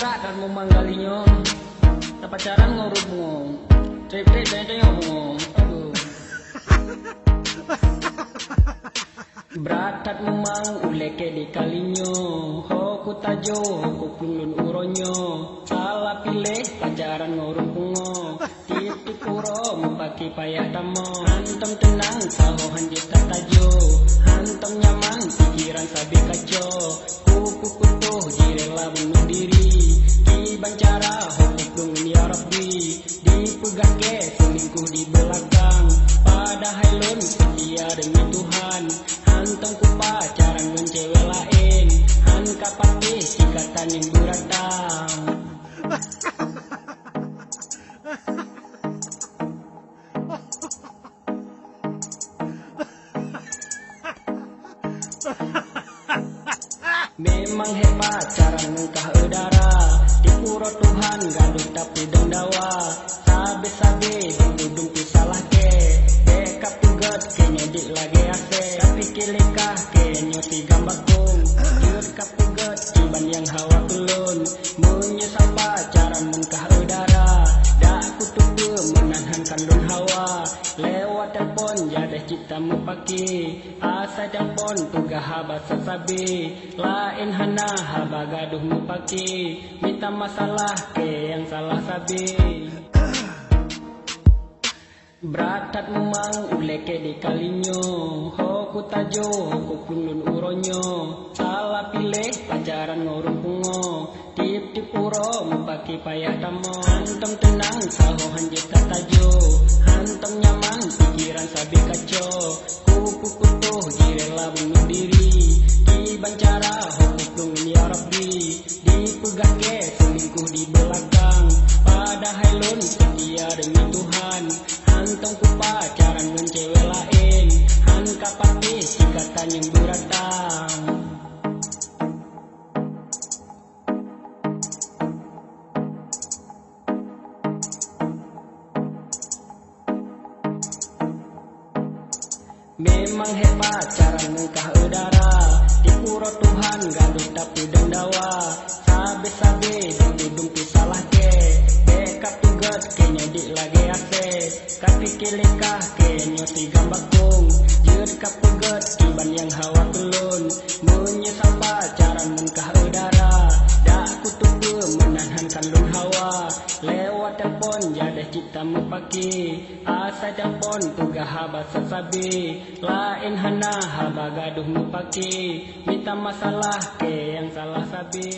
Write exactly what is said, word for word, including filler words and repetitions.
Brat that mumang kali nyoe, tapacaran ngon ureueng bungong. Trép-trép tanyoe-tanyoe bungong. Aduh. Brat that mumang ulée keu di kali nyoe. Ho kutajoe, ho kuplueng lôn uroe nyoe. Salah piléh pacaran ngon ureueng bungong. Tiep-tiep uroe mupaki payah tamong. Hantom teunang saho hanjeuet tatajoe. Hantom nyaman pikeran sabe kaco. Kuku putôh jirela bunoh diri. Kiban cara ho kuplueng ya Rabbi. Dipeugah keu selingkuh di beulakang. Padahai lôn seutia deungon Tuhan. Hantom kupacaran ngon cewek laén. Han ka patéh sikatan nyang beuratang. Memang hebat cara ngeungkah eudara. Di uroe Tuhan gadôh tapeudong dawa. Sabe-sabe dum-dum pih salah keu. Bék kapeugét keu nyoe dik lagée asée. Tapi keu leukah keu nyoe si gambakong. Jeuet kapeugét kiban nyang hawa keu lôn. Meunyoe sapa cara meungkah eudara, dak kuteupeu meunan han kan lôn hawa. Lewat telepon jadeh cit tameupaki. Asai telepon peugah haba sasabe. Laén hana haba gadôh meupaki. Mita masalah keu nyang salah sabe. Brat that mumang ulée keu di kali nyoe. Ho kutajoe, ho kuplueng lôn uroe nyoe. Salah piléh pacaran ngon ureueng pungo. Tiep-tiep uroe mupaki payah tamong. Hantom teunang saho hanjeuet tatajoe. Hantom nyaman pikeran sabe kaco. Kuku putôh jirela bunoh diri. Kiban cara ho kuplueng ya Rabbi. Dipeugah keu selingkuh di beulakang. Padahai lôn seutia deungon Tuhan. Hantom kupacaran ngon cewek laén. Han ka patéh sikatan nyang beuratang. Memang hebat cara ngeungkah eudara. Di uroe Tuhan gadôh tapeudong dawa. Sabe-sabe dum-dum pih salah keu. Bék kapeugét keu nyoe dik lagée asée. Kapike leukah keu nyoe si gambakong. Jeuet kapeugét kiban nyang hawa keu lôn. Meunyoe sapa cara ngeungkah eudara, dak kuteupeu meunan han kan lôn hawa. Lewat telepon jadeh cit tameupaki. Asai telepon peugah haba sasabe. Laén hana haba gadôh meupaki. Mita masalah keu nyang salah sabe.